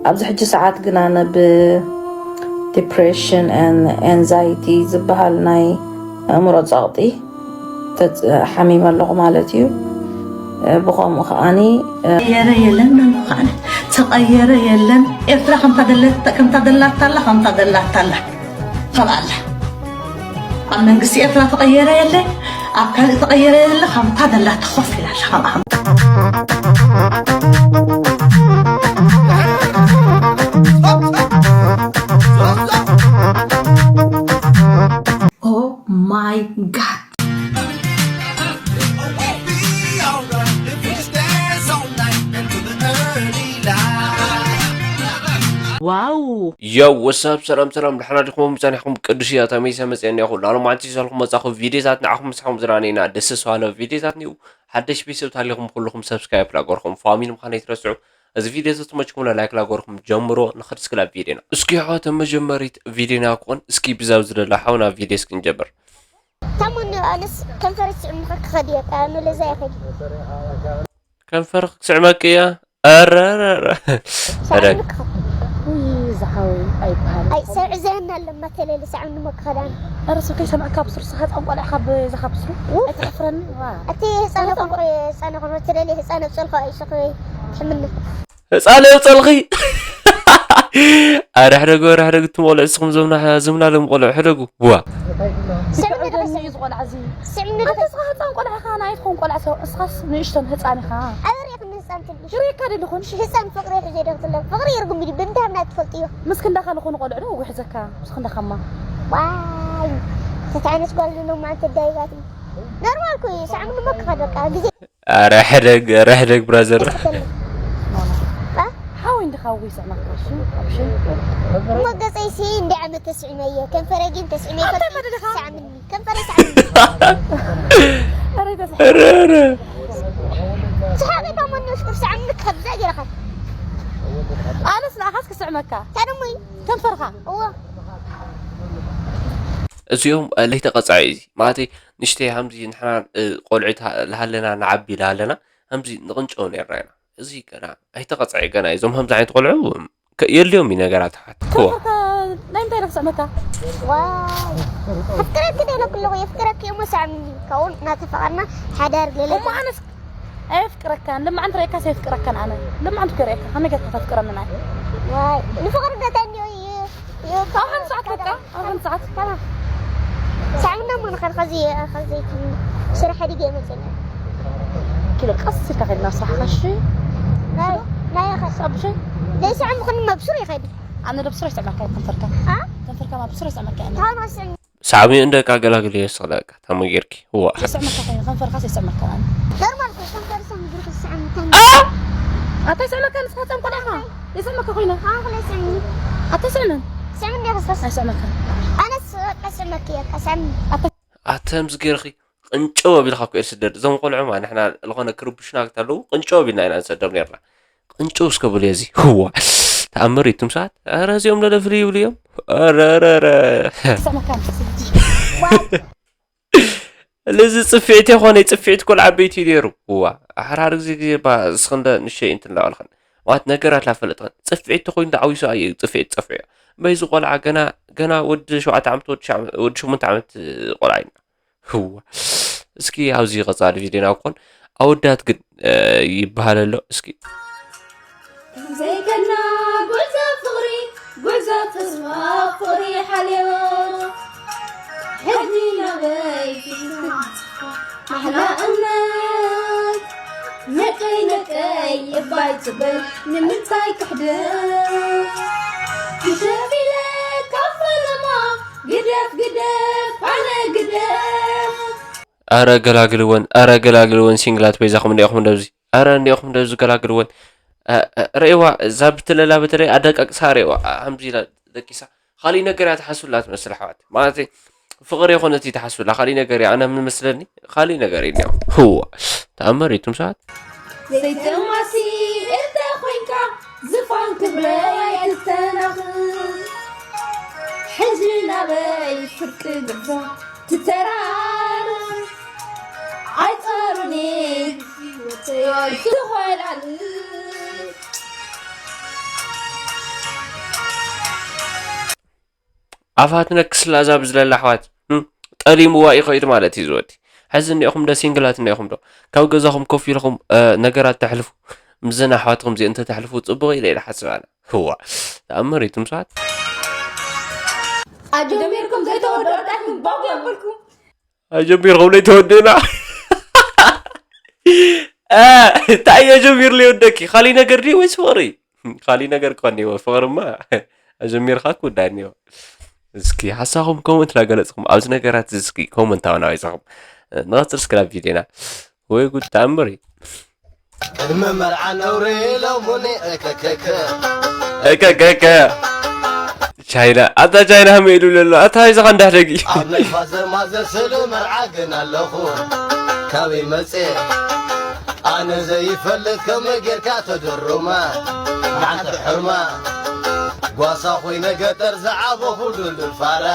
ኣብዚ ሕጂ ሰዓት ግን ኣነ ብ depression and anxiety ዝበሃል ናይ ኣእምሮ ጸቕጢ ተጽ- ሓሚመ ኣለኹ ማለት እዩ። ብኸምኡ ከዓኒ ተቐየረ የለን መምኻን ተቐየረ የለን። ኤርትራ ከምታ ደለት ከምታ ደላታላ ከምታ ደላታላ። ካብ ኣላ ኣብ መንግስቲ ኤርትራ ተቐየረ የለ፣ ኣብ ካልእ ተቐየረ የለ። ከምታ ደላታ ኮፍ ኢላ ኣላ። ካብ ኣም Oh my God. ዋው። ዮው ወሳብ ሰላም ሰላም፣ ደሕና ዲኹም? ጸኒሕኩም? ቅዱስ እያ ተመይሰ መጽአ እኒኹ። ላሎም ዓንቲ ይዘልኩም መጻኹ ቪዲዮታት ንዓኹም ምሳኹም ዝራኔና ደስ ስባለ ቪዲዮታት ኒው ሓደሽ ቤተሰብ ታሊኹም ኩልኹም ሰብስክራይብ ላገርኩም ፋሚሊ ምዃን ኣይትረስዑ። እዚ ቪዲዮ ተትመችኩም ላይክ ላገርኩም ጀምሮ። ንኸድ እስኪ ላብ ቪዲዮና እስኪ። ሓወተ መጀመሪት ቪዲዮና ክኾን እስኪ ብዛብ ዝደላ ሓውና ቪዲዮ እስኪ ንጀምር። ታሞኒ ኣነስ ከንፈረች ምኸ ክኸድ እየ ቃ መለዛ ይኸድ ከንፈር ክስዕመክ እያ። ኣረ ኣረ ኣረ። ሳዕኒ ክኸ ውይ ዝሓወይ ኣይበሃል ኣይ ሰብ ዕዘና ኣለማ ተለሊ ሳዕኒ መክኸዳን ኣረ ሰብ ከይሰምዐካ ብስሩ ስኻ ህፃን ቆልዕኻ በዛ ካብ ስሩ ኣይትሕፍረኒ ዋ እቲ ህፃን ቆንቆ ህፃን ቆንቆ ተለሊ ህፃን ኣብፀልካ ኣይሸኽ ትሕምና ህፃን የውፀልኺ። ኣረ ሕደጉ ኣረ ሕደጉ እትም ቆልዑ እስኹም ዘምና ዝምና ሎም ቆልዑ ሕደጉ ዋ። ስዕምኒ ዶ ደኒ እዩ ዝቆልዓ እዚ ስዕምኒ ዶ ኣንተ እስኻ ህፃን ቆልዕኻ ናይ ትኸውን ቆልዓ ሰው እስኻስ ንእሽቶን ህፃን ኢኻ ኣበሪኽ ንህፃን ትንሽ ይርእየካ ደለኹን ህፃን ፍቅሪ ይሕዘ ዶ ክትብሎ ፍቅሪ ይርጉም እዩ ብምንታይ ምና ትፈልጥዮ ምስ ክንዳኻ ዝኾነ ቆልዑ ዶ ወጉሕ ዘካ ምስ ክንዳኻማ ዋይ ተታይነት ጓል ነው ማንተ ዳይባት ኖርማል ኮ ሳዕምኒ መክኸድ በቃ ግዜ ኣረ ሕደግ ኣረ ሕደግ ብራዘር። ሓወይ እንድኻ ወይ ሰዕናካ እሺ ኣብሽር እሞ ገፀይሲ እንደ ዓመት ተስዒመዮ ከንፈረ ግን ተስዒመ እንታይ መደድኻ? ሳዕምኒ ከንፈረ ሳዕምኒ ኣረ ተስሓ ኣረ ኣረ ስሓበ ካብ መን ወስክር ሳዕምኒ ከብዛ ገይረኻ ኣነስ ንኣኻስ ክስዕመካ ታደሞይ ከንፈርኻ እዎ እዚኦም ለይተቐጻዒ እዚ ማለት ንሽተይ ሃምዚ ንሕና ቆልዑ ለሃለና ንዓቢ ለሃለና ሃምዚ ንቕንጨው ነርና ኢና። እዚ ገና ኣይተቐጻዒ ገና እዞም ሃምዚ ዓይነት ቆልዑ የልዮም እዩ ነገራት ሓት ክዋ ከንፈርካ ናይ ምንታይ ኢለ ክስዕመካ ዋው ኣፍቅረኪ ደለ ክለኹ የፍቅረኪ እሞ ሳዕምኒ ካብኡ እናተፈቐርና ሓዳር ገለ እሞ ኣነስ ኣየፍቅረካን ልምዓንቲ ርእካስ ኣየፍቅረካን ኣነ ልምዓንቲ ከርእካ ከመይ ጌርካ ተፍቅረኒ ናይ ዋይ ንፍቕሪ ደታ እንዲዮ እዩ እዩ ኣብ ሓንቲ ሰዓት በቃ ኣብ ሓንቲ ሰዓት ተማም ሳዕምና እሞ ንኸድ ከዚ ከዚ ስራሕ ሓዲገ ይመፅና ኪሎ ቀስ ኢልካ ከድና ስራሕካ እሺ ናይ ናይ ኸ ሳብሸ ዘይስዕም ኽን መብሱር ይኸዲ ኣነ ደብስሮ ይስዕመካ ከንፈርካ አ ከንፈርካ ማብስሮ ይስዕመካ ኣነ ታውን ወስዕም ሳዕሚ እንደ ቃገላግል እየ ስኽለካ ተመጌርኪ እዋ ይስዕመካ ኮይኑ ከንፈርካ ይስዕመካ ኣነ ኖርማል ኮ ከንፈር ሰም ግርክ ዝስዕም ተን ኣታ ይስዕመካ ንስኻ ጸም ቆልዕኻ ይስዕመካ ኮይኑ ኣሁን ስዕም ኣታ ስዕመን ስዕም እንደ ኸስከስ ኣይስዕመካ ኣነስ ቀስመክ እየ ቀሰም ኣተ ምስ ገርኺ ቅንጨው ኣቢልካ እኮ እየ ዝስደድ። እዞም ቆልዑ ማ ንሕና ዝኾነ ክርብሹና ክተለዉ ቅንጨው ኣቢልና ኢና ንሰዶም ነርና። ቅንጨው እስከ ብሉ እዚ ህዋ ተኣምር እዩ ትምሳት። ኧረ እዚኦም ለለ ፍልይ ይብሉ እዮም። ኧረ ኧረ ኧረ ይስዕመካ ኣነ ስልጂ እዚ ጽፍዒት የኾነ ጽፍዒት ኮል ዓበይቲ እዩ ነይሩ። ህዋ ሓራር ግዜ ግዜ ባ እስኽንደ ንሸይ እንትን ላበልኽን ማለት ነገራት ላፈለጥኽን ጽፍዒት ተኾይኑ ዳዓዊሱ ኣየ ጽፍዒት ጸፍዑ እያ። እምበይ እዚ ቆልዓ ገና ገና ወዲ ሸውዓተ ዓመት ወዲ ሸ- ወዲ ሸሞንተ ዓመት ቆልዓ እዩ። ህዋ እስኪ ኣብዚ ቀጻሊ ቪድዮና ክኾን ኣወዳት ግን ይበሃል ኣሎ እስኪ ዘይከና ጉዕዞ ፍቕሪ ጉዕዞ ተስፋ ፍቕሪ ሓልዮ ሕጂ ናበይ ኣሕላ እምነት ነቀይ ነቀይ እባይ ትብል ንምንታይ ክሕድር ክሸፊለ ካብ ፈለማ ግደፍ ግደፍ ኣነ ግደፍ ኣረ ገላግልወን ኣረ ገላግልወን ሲንግላት በይዛኹም እንዲኹም እንደዚ ኣረ እንዲኹም እንደዚ ገላግልወን እ፣ እ፣ ርእዋ እዛ ብትለላ በተለይ ኣደቃቅሳ ርእዋ ኣምዚ ኢላ ደቂሳ ካሊእ ነገር እያ ትሓስብላ ትመስል ኣሕዋት ማለት ፍቕሪ ይኾነ እቲ ትሓስብላ ካሊእ ነገር እያ ኣነ ምን መስለኒ ካሊእ ነገር እዩ እኒኦ ህዋ ተኣምር እዩ ትም ሰባት ዘይተማሲ እንተ ኮይንካ ዝፋን ክብረይ ኣይትተናኽ ሕጂ ናበይ ፍርቂ ግዛ ትተራር ኣይፀሩኒ ትኾላል ኣፋትነ ክስላዛ ብዝለላ ኣሕዋት፣ እም፣ ጠሊምዋ እዩ ከይዱ ማለት እዩ ዝወዲ። ሕዚ እኒኦኹም ዶ ሲንግላት እኒኦኹም ዶ? ካብ ገዛኹም ኮፍ ኢልኹም፣ እ፣ ነገራት ተሕልፉ። ምስዘን ኣሕዋትኩም እዚአን እንተተሕልፉ ጽቡቕ ኢለ ኢለ ሓስብ ኣነ። ህዋ፣ ተኣምር እዩ ትምሳት። ኣጀሚርኩም ዘይተወደኦ ዳግም ባው የብልኩም። ኣጀሚርኩም ዘይተወደና። እ፣ እንታይ ኣጀሚርሉ ይወደኪ? ካሊእ ነገር ድዩ ወይስ ፍቕሪ? ካሊእ ነገር እኮ እኒኦ። ፍቕርማ ኣጀሚርካ ክውዳእ እኒኦ። እስኪ ሓሳኹም ኮመንት ላገለጽኩም ኣብዚ ነገራት እዚ እስኪ ኮመንት ኣውና ይዛኹም። ንቐጽል እስኪ ናብ ቪድዮና። ወይ ጉድ ተኣምር እዩ። ቅድሚ መርዓ ነውሪ ሎሙኒ እከከከ። እከከከ። ቻይና፣ ኣታ ቻይና ሃመ ኢሉ ለሎ፣ ኣታ ይዛኻ እንዳሕደጊ። ኣብ ናይ ፋዘር ማዘር ስእሊ መርዓ ግን ኣለኹ። ካበይ መጽእ? ኣነ ዘይፈልጥ ከመይ ጌርካ ተደሩማ? መዓንተ ሕርማ። ጓሳ ኮይነ ገጠር ዝዓበኹ ዱልዱል ፋራ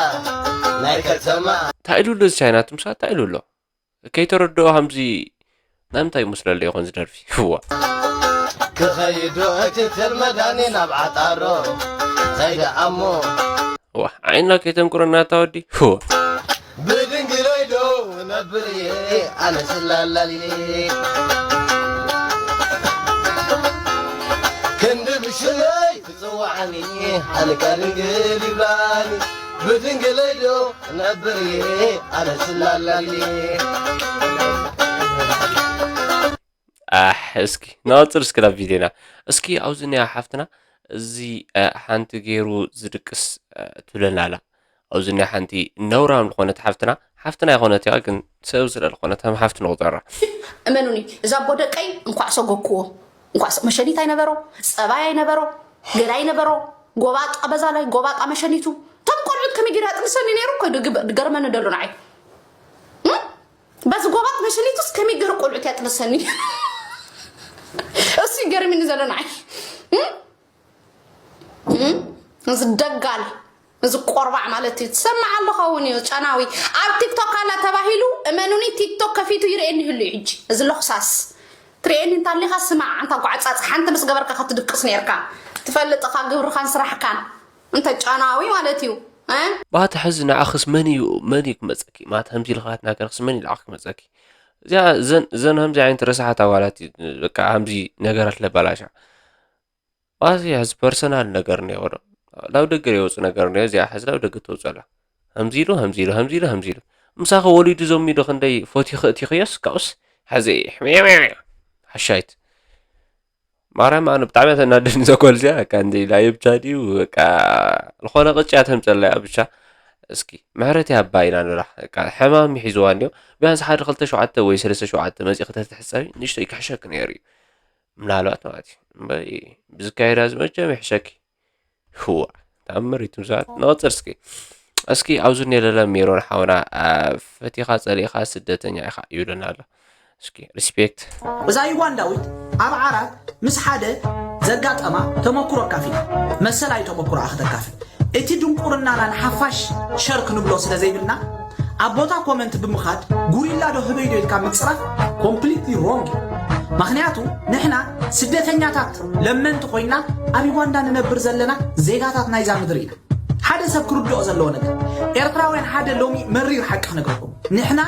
ናይ ከተማ። እንታይ ኢሉ ኣሎ እዚ ቻይና? ትምሳ እንታይ ኢሉ ኣሎ? ከይተረድኦ ከምዚ ናይ ምንታይ ይመስለሉ ይኾን እዚ ደርፊ? ህዋ። ክኸይዶ እቲ ተልመዳኒ ናብ ዓጣሮ። ከይደ ኣሞ። ዋ፣ ዓይንና ከይተንቁረና እታ ወዲ። ህዋ። ብድንግለይ ዶ ነብር እየ ኣነ ስላላልየ። ክንዲ ብሽመይ ትጽዋዓኒ ኣነ ከድንግል ይብላኒ። ብድንግለይ ዶ ነብር እየ ኣነ ስላላልየ። ኣሕ፣ እስኪ ንቐጽል እስኪ ናብ ቪድዮና። እስኪ ኣብዚ እኒኣ ሓፍትና እዚ፣ እ፣ ሓንቲ ገይሩ ዝድቅስ፣ እ፣ ትብለና ኣላ። ኣብዚ እኒኣ ሓንቲ ነውራም ዝኾነት ሓፍትና፣ ሓፍትና ይኾነት እያ፣ ግን ሰብ ስለ ዝኾነት ከም ሓፍቲ ንቑጸራ። እመኑኒ፣ እዛ ኣቦ ደቀይ እንኳዕ ሰጎግክዎ። እንኳዕ ሰ-፣ መሸኒት ኣይነበሮ፣ ጸባይ ኣይነበሮ፣ ገላ ኣይነበሮ፣ ጎባጣ በዛ ላይ፣ ጎባጣ መሸኒቱ። እቶም ቆልዑት ከመይ ገይሩ ያጥንሰኒ ነይሩ እኮ ድግብ-፣ ድገርመኒ ደሎ ንዓይ። እም? በዚ ጎባጥ መሸኒቱስ ከመይ ገይሩ ቆልዑት ያጥንሰኒ? እሱ ይገርምኒ ዘሎ ንዓይ። እም? እም? እዚ ደጋል፣ እዚ ቆርባዕ ማለት እዩ። ትሰምዕ ኣለኻ እውን እዩ፣ ጨናዊ። ኣብ ቲክቶክ ኣላ ተባሂሉ፣ እመኑኒ፣ ቲክቶክ ከፊቱ ይርእየኒ ይህሉ እዩ ሕጂ። እዚ ለኽሳስ። ትርእየኒ እንታሊኻ ስማዕ፣ ኣንታ ጓዕጻጽ፣ ሓንቲ ምስ ገበርካ ክትድቅስ ነይርካ። ትፈልጥ ኢኻ ግብርኻን ስራሕካን። እንተ ጨናዊ ማለት እዩ። እ? ባቲ ሕዚ ንዓኽስ መን እዩ፣ መን እዩ ክመጸኪ? ማት ከምዚ ኢልኻ ትናገርክስ መን እዩ ንዓኽ ክመጸኪ? እዚኣ ዘን፣ ዘን ከምዚ ዓይነት ረሳሓት ኣዋላት እዩ፣ በቃ ከምዚ ነገራት ለባላሻ። ባዚ ሕዚ ፐርሰናል ነገር እኒኦ ዶ? ላብ ደገ ይወፁ ነገር እኒኦ፣ እዚኣ ሕዚ ላብ ደገ ትወፁ ኣላ። ከምዚ ኢሉ፣ ከምዚ ኢሉ፣ ከምዚ ኢሉ፣ ከምዚ ኢሉ። ምሳኸ ወሊዱ ዞም ኢሉ ክንደይ ፎቲኸ እቲኸዮስ ካብኡስ ሕዚ ሕሜሜሜ ሓሻይት። ማርያም ኣነ ብጣዕሚ እያ ተናደኒ እዛ ጓል እዚኣ፣ በቃ እንደ ኢላ የብቻ ድዩ፣ በቃ ዝኾነ ቅጭ እያ ተምፀላ እያ ብቻ። እስኪ ምሕረት ይሃባ ኢና ንብላ። በቃ ሕማም ይሒዝዋ እንድዮ። ቢያንስ ሓደ ክልተ ሸውዓተ ወይ ሰለስተ ሸውዓተ መፂእኺ ተትሕፀቢ ንእሽተይ ክሕሸኪ ነይሩ እዩ። ምናልባት ማለት እዩ። እምበይ ብዝካየዳ እዚ መቸም ይሕሸኪ። ህዋ፣ ተኣምር እዩ ትምሳት። ንቐፅል እስኪ። እስኪ ኣብዚ እኒኦ ለለ ሜሮን ሓውና፣ አ፣ ፈቲኻ ጸሊእኻ ስደተኛ ኢኻ ይብለና ኣሎ። እስኪ ሪስፔክት። እዛ ዩጋንዳዊት ኣብ ዓራት ምስ ሓደ ዘጋጠማ ተመኩሮ ኣካፊላ። መሰል ኣዩ ተመኩሮኣ ክተካፍል። እቲ ድንቁርናና ንሓፋሽ ሸር ክንብሎ ስለ ዘይብልና፣ ኣብ ቦታ ኮመንት ብምኻድ፣ ጉሪላ ዶ ህበይ ዶ ኢልካ ምጽራፍ ኮምፕሊትሊ ሮንግ እዩ። ምኽንያቱ ንሕና ስደተኛታት ለመንቲ ኮይና ኣብ ዩጋንዳ ንነብር ዘለና ዜጋታት ናይዛ ምድሪ ኢና። ሓደ ሰብ ክርድኦ ዘለዎ ነገር፣ ኤርትራውያን ሓደ ሎሚ መሪር ሓቂ ክነግረኩም። ንሕና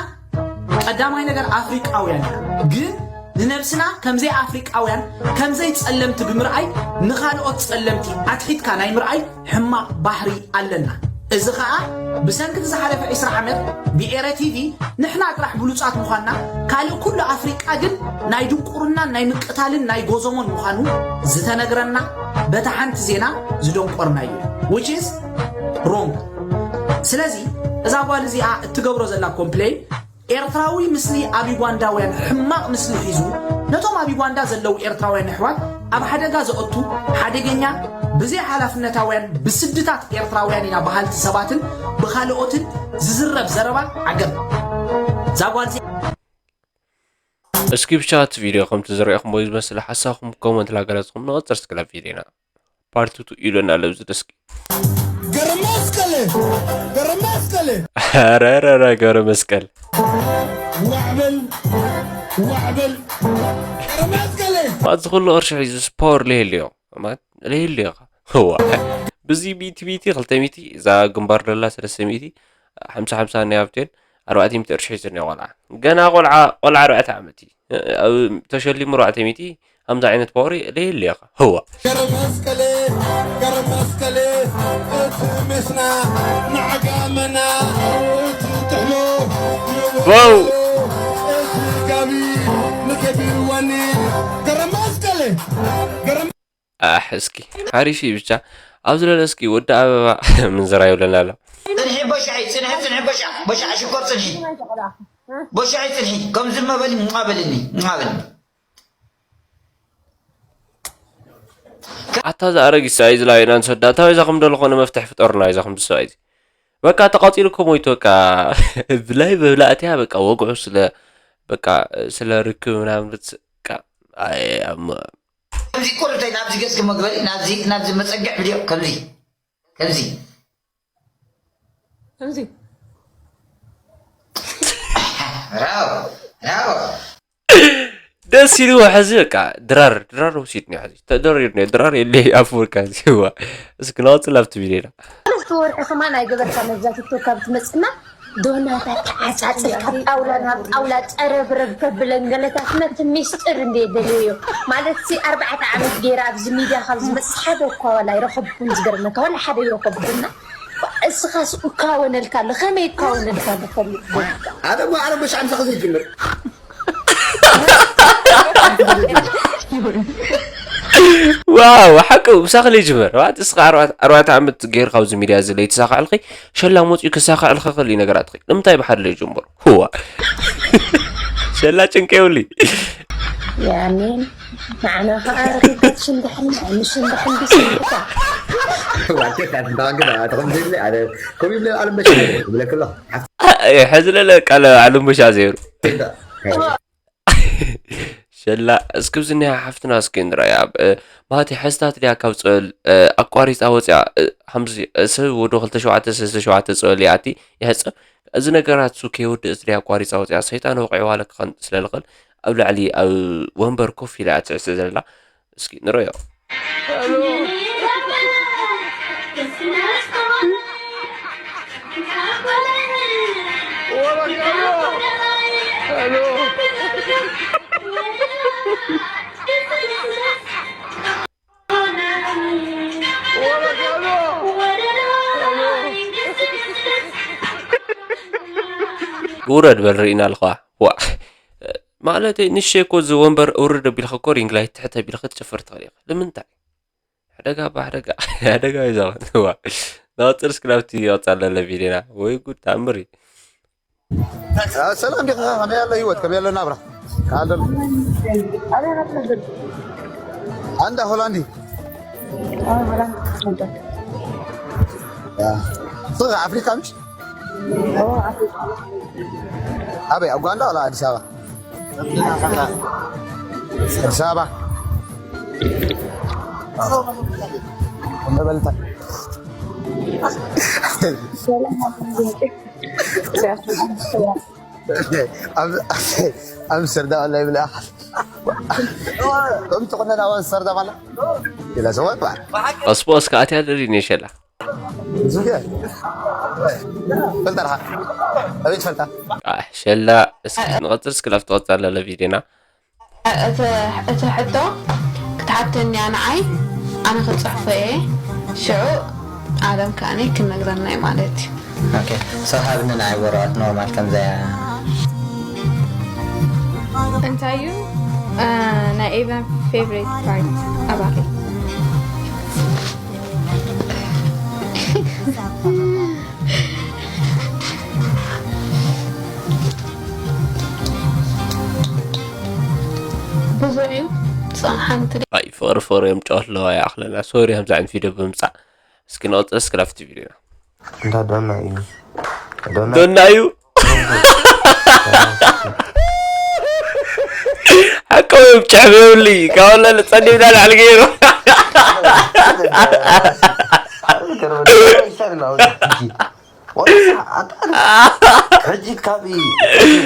ቀዳማይ ነገር ኣፍሪቃውያን ኢና፣ ግን ንነብስና ከምዘይ ኣፍሪቃውያን፣ ከምዘይ ጸለምቲ ብምርኣይ ንኻልኦት ጸለምቲ ኣትሒትካ ናይ ምርኣይ ሕማቕ ባህሪ ኣለና። እዚ ኸኣ ብሰንኪ እቲ ዝሓለፈ ዕስራ ዓመት ብኤረ ቲቪ ንሕና ጥራሕ ብሉጻት ምዃንና፣ ካልእ ኩሉ ኣፍሪቃ ግን ናይ ድንቁርናን ናይ ምቅታልን ናይ ጎዞሞን ምዃኑ ዝተነግረና በታ ሓንቲ ዜና ዝደንቆርናዮ እዩ። Which is wrong። ስለዚ እዛ ጓል እዚኣ እትገብሮ ዘላ ኮምፕሌን ኤርትራዊ ምስሊ ኣብ ዩጋንዳውያን ሕማቕ ምስሊ ሒዙ ነቶም ኣብ ዩጋንዳ ዘለዉ ኤርትራውያን ኣሕዋት ኣብ ሓደጋ ዘእቱ ሓደገኛ ብዘይ ሓላፍነታውያን ብስድታት ኤርትራውያን ኢና በሃልቲ ሰባትን ብኻልኦትን ዝዝረብ ዘረባ ዓገብ። እዛ ጓል እዚኣ እስኪ ብቻ እቲ ቪድዮ ከምቲ ዝረኣኹምዎ እዩ ዝመስል፣ ሓሳብኩም ኮመንት ላገለጽኩም ንቐጽር እስኪ ናብ ቪድዮና። ፓርት ቱ ኢሉና ኣሎ ኣብዚ ደስኪ። ገረመስቀል፣ ገረመስቀል። ኧረ፣ ኧረ፣ ኧረ፣ ገብረ መስቀል። ዋዕበል፣ ዋዕበል። ገረመስቀል። ኣብዚ ኩሉ ቅርሺ ሒዙ ስፖር ለየልዮ። ማለት ለየልዮ ኢኻ። ህዋ። እዚ ሚእቲ ሚእቲ፣ ክልተ ሚእቲ፣ እዛ ግንባር ደላ ሰለስተ ሚእቲ፣ ሓምሳ ሓምሳ ናይ ሃብቴን፣ ኣርባዕተ ሚእቲ ቅርሺ ሒዙ እኒኦ ቆልዓ። ገና ቆልዓ፣ ቆልዓ ኣርባዕተ ዓመት እዩ። ኣብ ተሸሊሙ ኣርባዕተ ሚእቲ፣ ከምዚ ዓይነት ፓወር የለ የለ ኢኻ። ህዋ። ገረ መስቀሌ፣ ገረ መስቀሌ፣ እቲ ሜስና ንዓጋመና፣ እቲ ጥሕሎ ዋው። እቲ ጋቢ ንከቢር ዋኒ፣ ገረ መስቀሌ፣ ገረ ኣሕ፣ እስኪ ሓሪፍ እዩ ብቻ። ኣብዚ ለለ እስኪ ወዲ ኣበባ ምንዝራ ይብለና ኣሎ። ጽንሒ በሻዒ፣ ጽንሒ፣ ጽንሒ በሻ-፣ በሻዕ ሽኮር ጽንሒ። በሻዒ ጽንሒ፣ ከምዚ መበሊ፣ ሟ በልኒ፣ ሟ በልኒ። ኣታ እዛ ኣረጊት ሰብኣይ እዚ ላይና ንሰዳ፣ እንታይ እዛ ከም ደሎ ኮነ መፍትሕ ፍጠሩና፣ እዛ ከም ሰብኣይ እዚ። በቃ ተቃጺሉ እኮ ሞይቱ፣ በቃ ብላይ መብላእትያ፣ በቃ ወግዑ ስለ፣ በቃ ስለ ርክብ ምናምን፣ በቃ፣ ኣይ፣ ኣም-፣ ከምዚ ቁርብተይ ናብዚ ገጽኪ መግበሪ፣ ናብዚ፣ ናብዚ መጸግዕ ቪድዮ፣ ከምዚ፣ ከምዚ። ከምዚ። ብራቮ፣ ብራቮ። ደስ ኢልዎ ሕዚ በቃ ድራር፣ ድራር ወሲድኒ ሕዚ። ተደሪርኒ ድራር የለ ኣፍወርካ እዚ። እዋ። እስኪ ናውጽእ ላብቲ ቪድዮና። ክልተ ወርሒ ከማን ኣይገበርካ ነዛ ቲክቶክ ካብ ትመጽና። ዶናታ ተዓጻጺፍካ ጣውላ ናብ ጣውላ ጸረብረብ ከብለን ገለታት ነቲ ሚስጥር እንደ ደልዮ። ማለት ሲ ኣርባዕተ ዓመት ገይራ ኣብዚ ሚድያ ካብ ዝመጽእ ሓደ እኳ ዋላ ኣይረኸብኩን። ዝገርመካ ዋላ ሓደ ይረኸብኩና። እስኻስ እካወነልካ ኣሎ። ከመይ እካወነልካ ኣሎ ፈልጥ? ኣነ እኮ ኣነ መሻዕ ምሳኻ ዘይጅምር። ዋው፣ ሓቂ ምሳኺ ለይጅምር። ዋት እስኻ ኣርባዕተ፣ ኣርባዕተ ዓመት ገይርካ ኣብዚ ሚድያ እዚ ለይተሳኻዕልኺ፣ ሸላ መፂኡ ክሳኻዕልኺ ክእል እዩ ነገራትኺ። ንምንታይ ብሓደ ለይጅምሩ? ህዋ። ሸላ ጭንቂ የብሉይ። ያሚን፣ ንዓና ኸዓ ርግጋት ሽንዳሕን፣ ምሽ ሽንዳሕን ቢስሚልካ። ዋልተት ኣትንታዋግድ ኣትኹም ዘይብለ ኣነ ኮም ይብለ ኣለም በሽ ይብለክ ኣሎ። እ፣ ሕዚ ለለ ቃል ኣለም በሻ ዘይሩ። ሸላ፣ እስኪ ብዚ እኒኣ ሓፍትና እስኪ ንረኣያ። እ፣ ማለተይ ሕዝታት ድያ ካብ ጸበል፣ እ፣ ኣቋሪጻ ወፂኣ፣ እ፣ ሓምዚ፣ እ፣ ሰብ ወዶ ክልተ ሸውዓተ፣ ሰለስተ ሸውዓተ ጸበል ይኣቲ፣ ይሕጸብ። እዚ ነገራት እሱ ከይወድእ እዚ ድያ ኣቋሪጻ ወፂኣ፣ ሰይጣን ወቂዕዋ ለክኸን ስለ ልኽእል፣ ኣብ ላዕሊ ኣብ ወንበር ኮፍ ኢላ እያ ትሕሰ ዘላ። እስኪ ንረዮ። ውረድ በል ርኢና ኣለዋ። ዋ። ማለተይ ንሸይ እኮ እዚ ወንበር ውርድ ኣቢልካ እኮ ሪንግ ላይት ትሕት ኣቢልካ ክትጭፍር ትኽእል ኢኻ። ንምንታይ? ሓደጋ ብሓደጋ፣ ሓደጋ እዩ ዘመን። ዋ። ናወፅር እስኪ ናብቲ ይወፅእ ኣለለ ቪድዮና። ወይ ጉድ፣ ተኣምር እዩ። አ፣ ሰላም ዲኻ? ከመይ ኣሎ ህይወት? ከመይ ኣሎ ናብራ? ከኣ ኣሎ። ኣበይ ኢኻ ትነብር? ኣንዳ ሆላንዲ። ኦ፣ ሆላንድ ትነብር። ያ። ስኻ ኣፍሪካ ምሽ? ኦ፣ ኣፍሪካ። ኣበይ? ኡጋንዳ ወላ ኣዲስ ኣበባ? ኣዲስ ኣበባ። እንደ በልታ። ሰላም። ኣብ፣ ኣብ፣ ኣብ ሰርዳ ወላሂ ብላ። ከምቲ ቁነና ወን ሰርዳ ባላ። ኢላ ሰወት ባል። ቀስ ብቐስ ከኣትያ ደሊኒ ሸላ። ዙርያ። ፈልጣ ዲኻ? ኣበይ ትፈልጣ? ኣሕ፣ ሸላ፣ እስኪ ንቐጽል፣ እስኪ ላብ ትቐጽል ኣለ ቪድዮና። እቲ፣ እቲ ሕቶ ክትሓተኒ እያ ንዓይ፣ ኣነ ክጽሕፎ እየ። ሽዑ ኣለም ከኣኒ ክነግረና እዩ ማለት እዩ። ኦኬ፣ so ሃብኒ ንዓይ ወረቐት ኖርማል ከምዛ እያ። እንታይ እዩ፣ እ፣ ናይ ኤቨን ፌቨሪት ፓርት ኣባኺ? ብዙሕ እዩ። ጸሓንቲ ኣይ፣ ፍቕሪ ፍቕሪ እዮም ጨዋት ኣለዋ ይኣኽለና። ሶሪ፣ ከምዚ ዓይነት ቪድዮ ብምምጻእ። እስኪ ንቐጽል፣ እስኪ ናብቲ ቪድዮ። እንዳ ዶና እዩ። ዶና ዶና እዩ። ሓቀው እዮም፣ ጭሕሚ የብሉይ። ካብ ወላ ንጸሊምና ላዕሊ ገይሩ። ሕጂ ካብ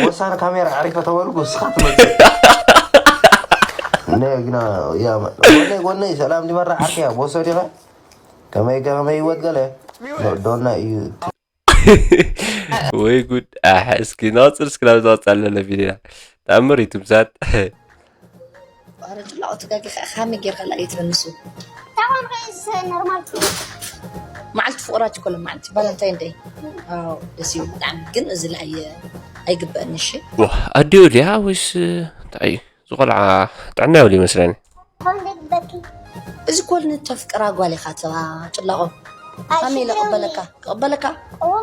ወሳኒ ካሜራ ዓሪፈ ተበልኩ፣ እስኻ ትመጽእ። ነ ግና፣ ያ፣ ጎነይ፣ ጎነይ፣ ሰላም ዲበራ ዓርኪያ፣ ቦሶ ዲኻ? ከመይ ከመይ ይወት ገለ ዶና እዩ። ወይ ጉድ። ኣሕ፣ እስኪ ናጽር እስኪ ናብ ዝወጽእ ኣለለ ቪድዮና። ተኣምር እዩ ትምሳት። ኧረ ጭላቑ ተጋጊኻ ኢኻ፣ ከመይ ጌርካ ላእ እዩ ትብል ንሱ? ታማን ከይስ ኖርማል። መዓልቲ ፍቕራት እኮ ኣሎ፣ መዓልቲ ቫለንታይን ደይ። ኣዎ፣ ደስ ይብል ብጣዕሚ። ግን እዚ ላእ ኣየ-፣ ኣይግበእን፣ እሺ? ዋ፣ ኣዲኡ ድያ ወይስ እንታይ እዩ? እዚ ቆልዓ ጥዕና የብሉ ይመስለኒ። ከምዚ ግበርኪ። እዚ ኮል ንተፍቅራ ጓል ኢኻ ትባ ጭላቑ። ኣይ፣ ከመይ ኢለ ሽግር የብሉን። ክቕበለካ? ክቕበለካ? እዎ።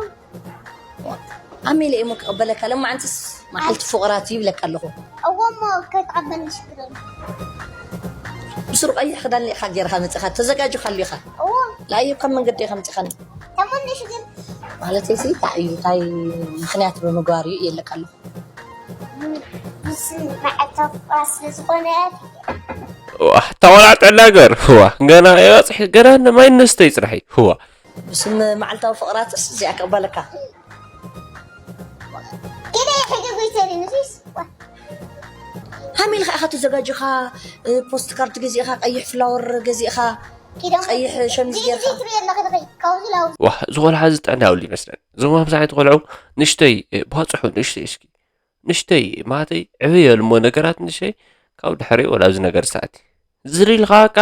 ኣሜለ እሞ ክቕበለካ፣ ለማዓንትስ መዓልቲ ፍቕራት ይብለካ ኣለኹ። እዎ እሞ ከይትቐበልኒ ሽግር የለን። ብስሩ ቀይሕ ክዳን ኢኻ ጌርካ መጺኻ፣ ተዘጋጅኻሉ ኢኻ። እዎ። ላዩ ካብ መንገዲ ኢኻ መጺኻኒ። ተመንሽ ግን። ማለተይሲ፣ እንታይ እዩ፣ እንታይ ምኽንያት ብምግባር እዩ የለካ ኣለኹ። ምስ መዓልቲ ፍቕራት ስለ ዝኾነ። ዋ፣ ተቆላዕጠ ነገር። ዋ፣ ገና የባጽሕ፣ ገና ማይ ነስተ ይጽራሕ እዩ። ዋ። ብስም መዓልታዊ ፍቕራትስ እዚኣ ክቕበለካ። ኪደ ሕጂ ጉይተሪ ንሲስ። ሃሚል ኢኻ ተዘጋጅኻ፣ ፖስት ካርድ ገዚእኻ፣ ቀይሕ ፍላወር ገዚእኻ፣ ቀይሕ ሸሚዝ ጌርካ። ትሪኦ ኣለኺ ድኺ ካብዚ ላው። ዋ፣ እዚ ቆልዓ እዚ ጥዕና የብሉ ይመስለኒ። እዞም ከምዚ ዓይነት ቆልዑ ንእሽተይ፣ እ፣ ባፅሑ ንእሽተይ እስኪ። ንእሽተይ ማለተይ ዕብየሉ እሞ ነገራት ንእሽተይ ካብ ድሕሪኡ ወላ ኣብዚ ነገር ሰኣቲ። ዝር ኢልካ በቃ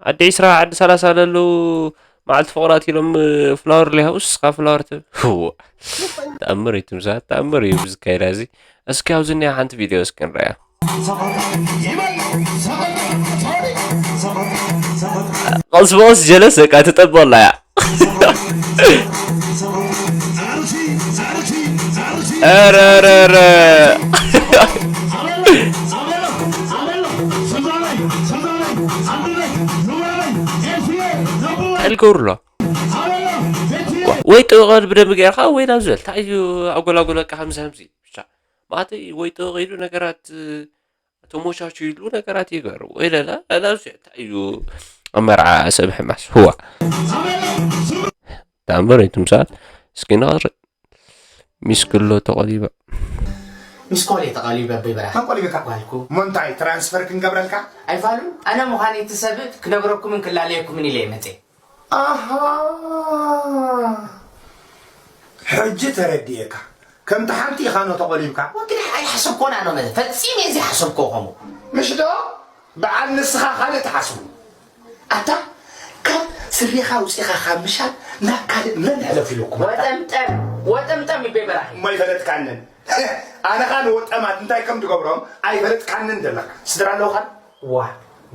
ዓዲ ዒስራ ዓዲ ሰላሳ ለለዉ መዓልቲ ፍቕራት ኢሎም ፍላወር ለይሃቡ እስኻ ፍላወር ትብል። እዋ። ተኣምር እዩ ትምሳ፣ ተኣምር እዩ ብዝካየዳ እዚ። እስኪ ኣብዚ እኒኣ ሓንቲ ቪድዮ እስኪ ንረኣያ። ቀስ በቐስ ጀለስ በቃ ትጠበላ እያ። ኧረ ኧረ ኧረ ልገብሩሎ ወይ ጥቕል ብደንቢ ገይርካ ወይ ናብ ዝበል እንታይ እዩ ኣጎላጎለ ቃ ከምዚ ከምዚ ብቻ ማለተይ ወይ ጥቕ ኢሉ ነገራት ተሞቻችይሉ ነገራት ይገርም ወይ ለላ ለላ እንታይ እዩ ኣብ መርዓ ሰብ ሕማስ ህዋ ተኣምር እዩ ትምሳል እስኪ ናቕርእ ሚስክሎ ተቐሊባ ሚስኮል እየ ተቐሊበ ኣቦይ በራኺ ተንቆሊብካ ጓልኩ እሞ እንታይ ትራንስፈር ክንገብረልካ ኣይፋሉ ኣነ ምዃነይ እቲ ሰብ ክነግረኩምን ክላለየኩምን ኢለ እየ መፅየ ኣሃ ሕጂ ተረዲኤካ ከምቲ ሓንቲ ኢኻ ኖ ተቖሊብካ ወግዲ ኣይሓሰብኮን ኣኖ መለ ፈጺመ ዘይሓሰብኮ ከምኡ ምሽ ዶ በዓል ንስኻ ካልእ ትሓስቡ ኣታ ካብ ስሪኻ ኣውፂኻ ካብ ምሻል ናብ ካልእ መን ሕለፍ ኢሉኩም ኣታ ወጠምጠም ወጠምጠም ይቤ በራኺ እሞ ኣይፈለጥካንን ኣነኻ ንወጠማት እንታይ ከም ትገብሮም ኣይፈለጥካንን ዘለኻ ስድራ ኣለውኻን ዋ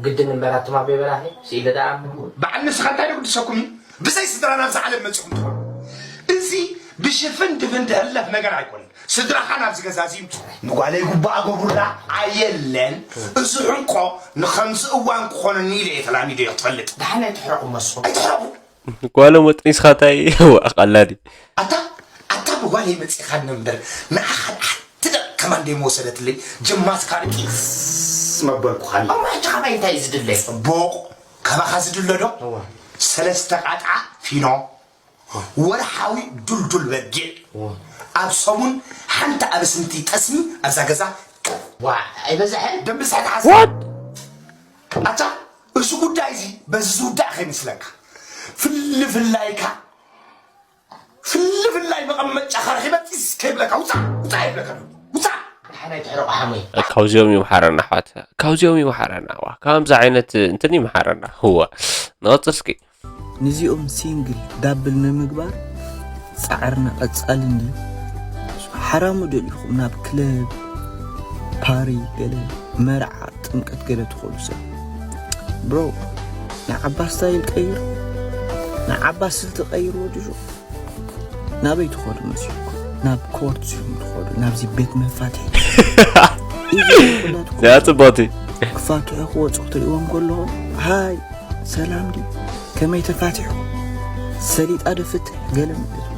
ግድን እምበር ኣቱም ኣቤ በራኺ ስኢለ ደኣ ኣምንኹ በዓል ንስኻ እንታይ ዶ ግድሰኩም እዩ ብዘይ ስድራ ናብዚ ዓለም መፂኹም ትኾኑ እዚ ብሽፍን ድፍን ድሕለፍ ነገር ኣይኮነን ስድራኻ ናብዚ ገዛ እዚ ይምፁ ንጓለይ ጉባኣ ገብሩላ ኣየለን እዚ ሕንቆ ንኸምዚ እዋን ክኾነኒ ኢለ እየ ተላሚዶ እየ ክትፈልጥ ደሓን ኣይትሕረቑ መስኹም ኣይትሕረቑ ጓሎም ወጥኒስኻ እንታይ ቀላዲ ኣታ ኣታ ብጓለይ መፂኻኒ እምበር ንዓኻ ሓንቲ ደቂ ከማን ደይ መወሰደትለይ ጀማት ካርቂ መበልኩኻኒ ኣማ ሕጂ ካባይ እንታይ እዩ ዝድለ ፅቡቕ ካባኻ ዝድለ ዶ ሰለስተ ቃጣ ፊኖ ወርሓዊ ዱልዱል በጊዕ ኣብ ሰሙን ሓንቲ ኣብስንቲ ጠስሚ ኣብዛ ገዛ ዋ ኣይበዝሐን ደንቢ ዝሕትሓስብ ኣታ እዚ ጉዳይ እዚ በዚ ዝውዳእ ከይመስለካ ፍልፍላይካ ፍልፍላይ መቐመጫ ከርሒበ ጢስ ከይብለካ ውፃእ ውፃእ ይብለካ ውፃእ ካብዚኦም ይምሓረና ኣሕዋት ካብዚኦም ይምሓረና ዋ ካብዚ ዓይነት እንትን ይምሓረና ህዋ ንቐፅል እስኪ ንዚኦም ሲንግል ዳብል ንምግባር ፃዕርና ቐፃሊ እንድዩ። ሓራሙ ዶ ኢልኩም ናብ ክለብ፣ ፓሪ፣ ገለ መርዓ፣ ጥምቀት ገለ ትኸዱ ሰብ? ብሮ፣ ንዓባ ስታይል ቀይሩ፣ ንዓባ ስልቲ ቀይሩ ወዲ ሹቕ። ናበይ ትኸዱ መሲልኩም? ናብ ኮርት ኢኹም ትኸዱ፣ ናብዚ ቤት መፋትሒ። ኢዚ ኩላትኩም እዚኣ ፅብቕቲ። ክፋትሑ ክወፁ ክትሪእዎም ከለኹም፣ ሃይ! ሰላም ድዩ? ከመይ ተፋቲሑ? ሰሊጣ ዶ ፍትሕ? ገለ ማለት እዩ።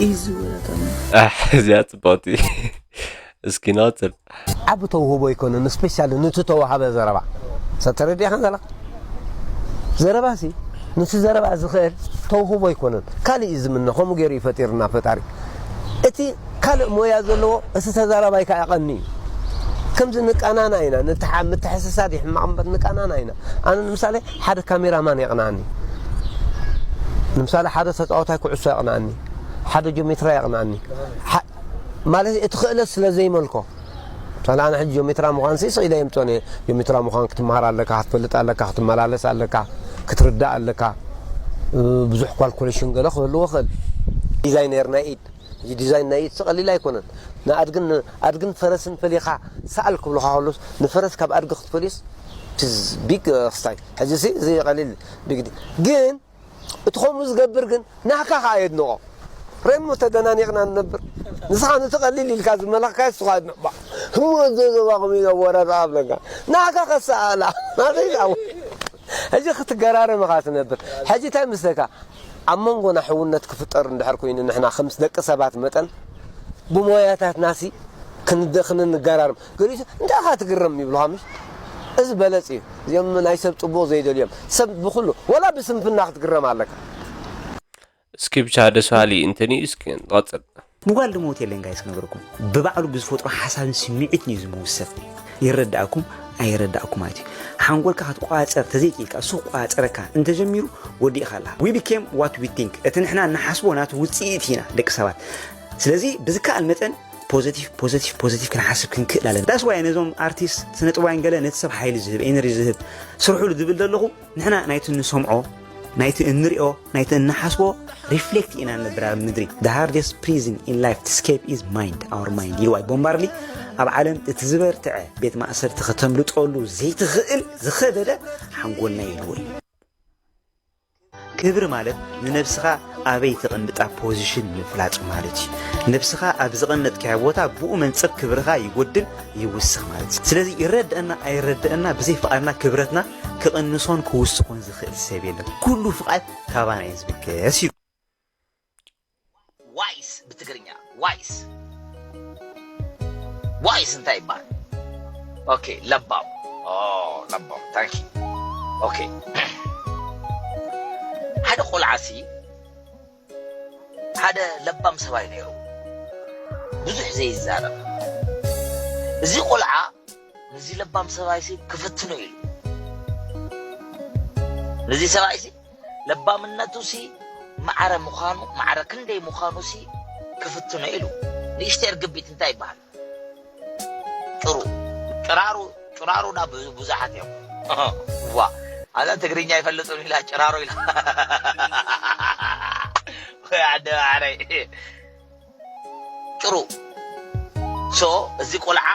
ኢዚ ወላታ ምን? ኣሕ እዚኣ ጽብቕቲ እስኪ ናጽር። ዓቢ ተውህቦ ኣይኮነን ስፔሻሊ ንቲ ተዋሃበ ዘረባ ሰብ ተረዲእኻን ዘለኻ ዘረባሲ ንቲ ዘረባ ዝኽእል ተውህቦ ኣይኮነን ካልእ እዩ ዝምነ ከምኡ ገይሩ እዩ ፈጢርና ፈጣሪ እቲ ካልእ ሞያ ዘለዎ እቲ ተዛራባይ ከዓ ቀኒ እዩ ከምዚ ንቃናና ኢና። ምትሕስሳድ ይሕማቕ እምበር ንቃናና ኢና። ኣነ ንምሳሌ ሓደ ካሜራማን የቕናኒ፣ ንምሳሌ ሓደ ተፃዋታይ ኩዕሶ የቕናኒ፣ ሓደ ጆሜትራ የቕናኒ። ማለት እቲ ክእለት ስለ ዘይመልኮ፣ ሳላ ኣነ ሕጂ ጆሜትራ ምዃን ሲ ስኢለ የምፅኦን እየ። ጆሜትራ ምዃን ክትመሃር ኣለካ፣ ክትፈልጥ ኣለካ፣ ክትመላለስ ኣለካ፣ ክትርዳእ ኣለካ። ብዙሕ ኳልኩሌሽን ገለ ክህልዎ ክእል። ዲዛይነር ናይ ኢድ፣ እዚ ዲዛይን ናይ ኢድ ቀሊል ኣይኮነን። ንኣድግን ኣድግን ፈረስን ፈሊኻ ሰኣል ክብሉኻ ከሎስ፣ ንፈረስ ካብ ኣድጊ ክትፈልዩስ ቢግ ስታይ። ሕጂ ሲ እዚ ቀሊል ቢግ ዲ ግን እቲ ከምኡ ዝገብር ግን ናህካ ከኣ የድንቖ። ሬሞ ተደናኒቕና ንነብር። ንስኻ ነቲ ቀሊል ኢልካ ዝመለኽካዮ ንስኻ ኣድንቕ። እሞ እዞ ዞባኹም ኢና ወረዳ ኣብለካ። ናህካ ከሰኣላ። ናተይ ይዛው። ሕጂ ክትገራረም ኢኻ ትነብር። ሕጂ እንታይ ምስለካ? ኣብ መንጎና ሕውነት ክፍጠር እንድሕር ኮይኑ ንሕና ከምስ ደቂ ሰባት መጠን ብሞያታትናሲ ክንደኽንን ንገራርም። ገሊሱ እንታይ ኢኻ ትግረም ይብሉኻ ምሽ? እዚ በለጽ እዩ። እዚኦም ናይ ሰብ ጽቡቕ ዘይደልዮም። ሰብ ብኹሉ፣ ወላ ብስንፍና ክትግረም ኣለካ። እስኪ ብቻ ደስ በሃሊ እንትን እዩ። እስኪ ንቐጽል። ምጓል ድመውት የለን ጋይስ ክነገርኩም። ብባዕሉ ብዝፈጥሮ ሓሳብን ስምዒትን እዩ ዝምውሰን። ይረዳእኩም ኣይረዳእኩም ማለት እዩ። ሓንጎልካ ክትቋጸር ተዘይክኢልካ፣ እሱ ክቋጸረካ እንተጀሚሩ ወዲእካ ኣለኻ። We became what we think። እቲ ንሕና እንሓስቦ ናቱ ውጽኢት ኢና ደቂ ሰባት። ስለዚ ብዝከኣል መጠን ፖዘቲቭ ፖዘቲቭ ፖዘቲቭ ክንሓስብ ክንክእል ኣለና። ዳስ ዋይ ነዞም ኣርቲስት ስነ ጥበባውያን ገለ ነቲ ሰብ ሓይሊ ዝህብ ኤነርጂ ዝህብ ስርሑሉ ዝብል ዘለኹ ንሕና ናይቲ እንሰምዖ ናይቲ እንሪኦ ናይቲ እንሓስቦ ሪፍሌክት ኢና ንነብር ኣብ ምድሪ። The hardest prison in life to escape is mind, our mind ኢልዋ እዩ ቦምባርሊ። ኣብ ዓለም እቲ ዝበርትዐ ቤት ማእሰርቲ ከተምልጠሉ ዘይትኽእል ዝኸበደ ሓንጎልና ኢልዎ እዩ። ክብሪ ማለት ንነብስኻ ኣበይ ተቐምጣ ፖዚሽን ምፍላጥ ማለት እዩ። ነብስኻ ኣብ ዘቐመጥካዮ ቦታ ብኡ መንጽር ክብርኻ ይጎድል ይውስኽ ማለት እዩ። ስለዚ ይረድአና ኣይረድአና ብዘይ ፍቓድና ክብረትና ክቕንሶን ክውስኾን ዝኽእል ሰብ የለን። ኩሉ ፍቓድ ካባና እዩ ዝብገስ ኢሉ። ዋይስ ብትግርኛ ዋይስ ዋይስ እንታይ ይባሃል? ኦኬ ለባም። ኦ ለባም። ታንክ ዩ። ኦኬ ሓደ ቆልዓ ሲ ሓደ ለባም ሰብኣይ ነይሩ፣ ብዙሕ ዘይዛረብ። እዚ ቆልዓ ነዚ ለባም ሰብኣይ ሲ ክፍትኖ ኢሉ፣ ነዚ ሰብኣይ ሲ ለባምነቱ ሲ ማዕረ ምዃኑ፣ ማዕረ ክንደይ ምዃኑ ሲ ክፍትኖ ኢሉ። ንእሽተይ ርግቢት እንታይ ይበሃል? ጭሩ። ጭራሩ፣ ጭራሩ ዳ ብዙ-፣ ብዙሓት እዮም። ዋ፣ ኣዛ ትግርኛ ይፈልጥም ኢላ ጭራሩ ኢላ። ወይ ኣደ ማዕረይ። ጭሩ። ሶ፣ እዚ ቆልዓ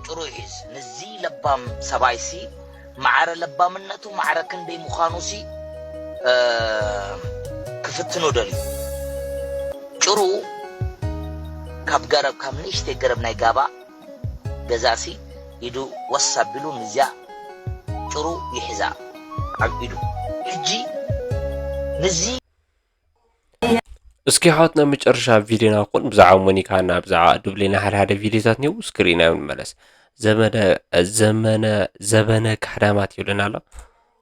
ጭሩ ይሒዝ። ነዚ ለባም ሰብኣይ ሲ፣ ማዕረ ለባምነቱ፣ ማዕረ ክንደይ ምዃኑ ሲ፣ እ፣ ክፍትኖ ደልዩ። ጭሩ ካብ ገረብ፣ ካብ ንእሽተይ ገረብ ናይ ጋባ ገዛሲ ኢዱ ወስ ኣቢሉ ንዚኣ ጭሩ ይሕዛ ኣብ ኢዱ። ሕጂ ንዚ እስኪ ሓወትና መጨረሻ ቪድዮና ክኾን ብዛዕባ ሞኒካ እና ብዛዕባ ዱብሌና ሓደ ሓደ ቪድዮታት እኒው እስክሪና ንመለስ። ዘመነ ዘመነ ዘበነ ካሕዳማት ይብለና ኣሎ።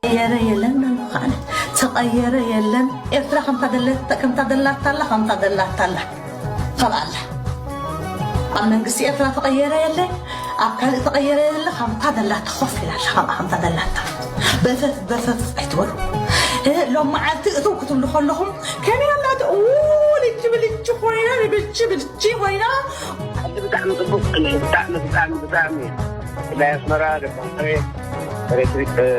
ተቐየረ የለን መመኻዕነ፣ ተቐየረ የለን። ኤርትራ ከምታ ደለ-፣ ከምታ ደላታ ኣላ፣ ከምታ ደላታ ኣላ። ከምኣ ኣላ። ኣብ መንግስቲ ኤርትራ ተቐየረ የለ፣ ኣብ ካልእ ተቐየረ የለ፣ ከምታ ደላታ ኮፍ ኢላ ኣላ፣ ከምኣ ከምታ ደላታ። በፈፍ፣ በፈፍ ኣይትበሉ። እ፣ ሎም መዓልቲ እትው ክትብሉ ከለኹም፣ ከመይ ኣላ እቲ፣ ኡ፣ ልጂ ብልጂ ኮይና፣ ብልጂ ብልጂ ኮይና። ዓዲ ብጣዕሚ ጽቡቕ ቅኔ፣ ብጣዕሚ፣ ብጣዕሚ፣ ብጣዕሚ። ብፍላይ ኣስመራ፣ ደቂ ኣንፈሬ፣ ኤሌክትሪክ፣ እ፣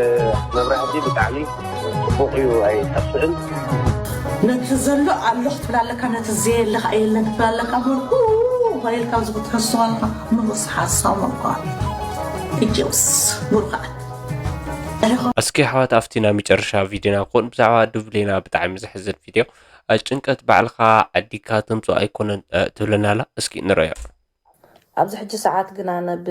መብራህቲ ብጣዕሚ ጽቡቕ እዩ፣ ኣይጠፍእን። ነቲ ዘሎ ኣሎ ክትብል ኣለካ፣ ነቲ ዘየለ ከኣ የለን ክትብል ኣለካ። እሞ፣ ኡ፣ ኡ፣ ኡ፣ ኢልካ ኣብዚ ክትከሶ ኣለካ። ንኡስ ሓሳብ እኮ። እጀውስ፣ ቡርኻት። እስኪ ኣሕዋት ኣብቲ ናይ መጨረሻ ቪድዮና ክኾን ብዛዕባ ዱብሌና ብጣዕሚ ዘሕዝን ቪድዮ፣ እ፣ ጭንቀት ባዕልኻ ዓዲግካ ተምጽኦ ኣይኮነን፣ እ፣ ትብለና ኣላ። እስኪ ንረዮ። ኣብዚ ሕጂ ሰዓት ግን ኣነ ብ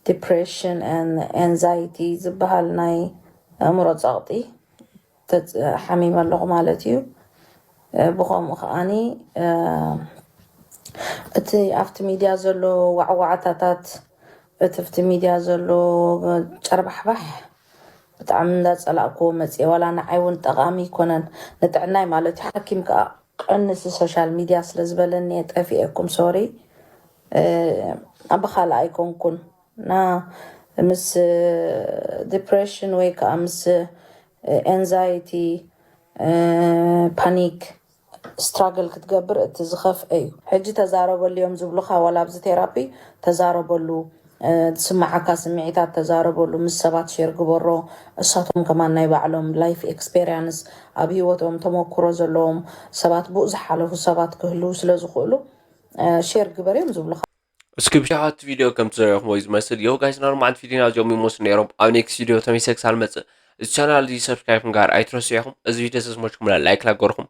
ዲፕሬሽን and anxiety ዝበሃል ናይ ኣእምሮ ጸቕጢ ተጽ-፣ ሓሚመ ኣለኹ ማለት እዩ። እ፣ ብኸምኡ ከኣኒ፣ እ፣ እቲ ኣብቲ ሚድያ ዘሎ ዋዕዋዕታታት፣ እቲ ኣብቲ ሚድያ ዘሎ ጨርባሕባሕ ብጣዕሚ እንዳጸላእክዎ መጽየ። ዋላ ንዓይ እውን ጠቓሚ ኣይኮነን፣ ንጥዕናይ ማለት እዩ። ሓኪም ከኣ ቀንሲ ሶሻል ሚድያ ስለ ዝበለኒ እየ ጠፊኤኩም፣ ሶሪ። እ፣ ብኻልእ ኣይኮንኩን። እና ምስ depression ወይ ከዓ ምስ anxiety panic struggle ክትገብር እቲ ዝኸፍአ እዩ። ሕጂ ተዛረበሉ እዮም ዝብሉኻ፣ ዋላ ኣብዚ ቴራፒ ተዛረበሉ፣ ዝስማዓካ ስምዒታት ተዛረበሉ፣ ምስ ሰባት share ግበሮ። እሳቶም ከማን ናይ ባዕሎም life experience፣ ኣብ ህይወቶም ተመክሮ ዘለዎም ሰባት፣ ብኡ ዝሓለፉ ሰባት ክህልዉ ስለ ዝኽእሉ share ግበር እዮም ዝብሉኻ። እስኪ ብሻኻት ቪድዮ ከም ትዘሪኹም ወይ ዝመስል የው ጋይስ፣ ኖርማል ቪድዮና እዚኦም ይመስሉ ነይሮም። ኣብ next ቪድዮ ተመሊሰ ክሳብ መፅእ እዚ ቻናል እዚ subscribe ምግባር ኣይትረስዑ ኢኹም። እዚ ቪድዮ ተዝመችኩም like ላገርኹም